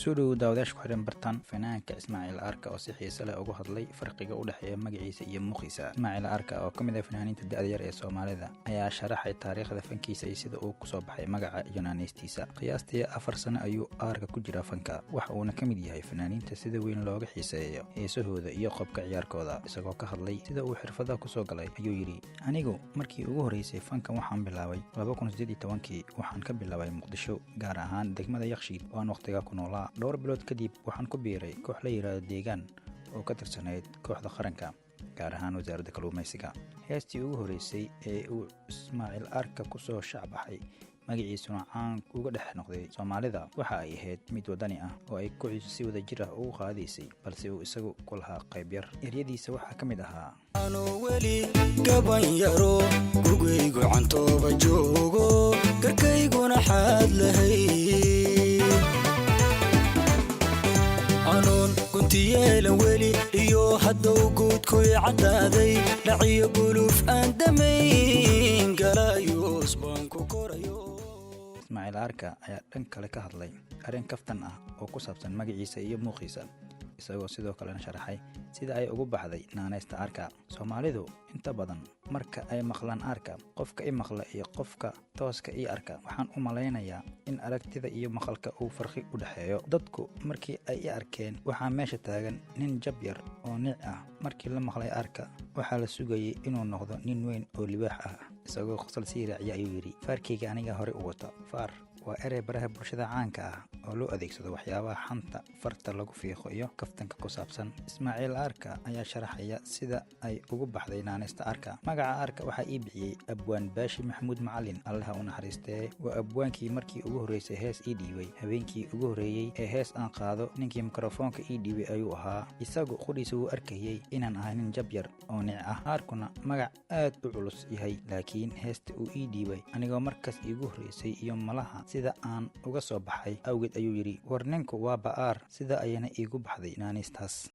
Soo dhowow daawadayaasha ku xidhan bartan. Fanaanka Ismaaciil Arka oo si xiise leh uga hadlay farqiga u dhexeeya magaciisa iyo muuqiisa. Ismaaciil Arka oo ka mid ah fanaaniinta da'da yar ee Soomaalida ayaa sharaxay taariikhda fankiisa iyo sida uu kusoo baxay magaca iyo naaneystiisa. Qiyaastii 4 sano ayuu Aarka ku jiraa fanka, waxa uuna ka mid yahay fanaaniinta sida weyn looga xiiseeyo heesahooda iyo qobka ciyaarkooda. Isagoo ka hadlay sida uu xirfadaha kusoo galay ayuu yidhi: "Anigu markii ugu horreysay fankan waxaan bilaabay 2018-kii. Waxaan ka bilaabay Muqdisho, gaar ahaan degmada Yakshiid oo aan wakhtigaa ku noolaa. Dhowr bilood kadib waxaan ku biiray koox la yidhaahdo Deegaan oo ka tirsanayd kooxda qaranka, gaar ahaan Wasaaradda Kalluumaysiga." Heestii ugu horreysay ee uu Ismaaciil Arka kusoo shacbaxay, magaciisuna caan uga dhex noqday Soomaalida, waxa ay ahayd mid wadani ah oo ay kooxdiisu si wada jir ah ugu qaadaysay, balse uu isagu ku lahaa qayb yar. Eryadiisa waxaa ka mid ahaa: Anuu weli gaban yaro, gugaygu cantooba joogo, garkayguna xaad lahay, anoon guntiyeelan weli iyo haddow guudkuy caddaaday, dhaciyo guluuf aan damayn galayuus baan ku korayo. Ismaaciil Arka ayaa dhan kale ka hadlay arrin kaftan ah oo ku saabsan magaciisa iyo muuqiisa, isagoo sidoo kalena sharaxay sida ay ugu baxday naaneysta Arka. "Soomaalidu inta badan marka ay maqlaan Arka, qofka i maqla iyo qofka tooska ii arka, waxaan u malaynayaa in aragtida iyo maqalka uu farqi u dhexeeyo. Dadku markii ay i arkeen, waxaa meesha taagan nin jab yar oo nic ah. Markii la maqlay Arka, waxaa la sugayay inuu noqdo nin weyn oo libaax ah." Isagoo qosol sii raaciya ayuu yidhi: "Faarkayga aniga hore u wata." Faar waa erey baraha bulshada caanka ah oo loo adeegsado waxyaabaha xanta, farta lagu fiiqo iyo kaftanka ku saabsan. Ismaaciil Arka ayaa sharaxaya sida ay ugu baxday naaneysta Arka. "Magaca Arka waxaa ii bixiyey Abwaan Baashi Maxamuud Macalin, Allaha u naxariistee. Waa abwaankii markii ugu horreysay hees ii dhiibay. Habeenkii ugu horreeyey ee hees aan qaado, ninkii mikrofoonka ii dhiibay ayuu ahaa. Isagu qudhiisa wuu arkayey inaan ahay nin jab yar oo nic ah, Aarkuna magac aad u culus yahay, laakiin heesta uu ii dhiibay anigoo markaas iigu horreysay iyo malaha sida aan uga soo baxay awgeed ayuu yidhi: 'War ninku waa ba'aar.' Sida ayana iigu baxday naanistaas."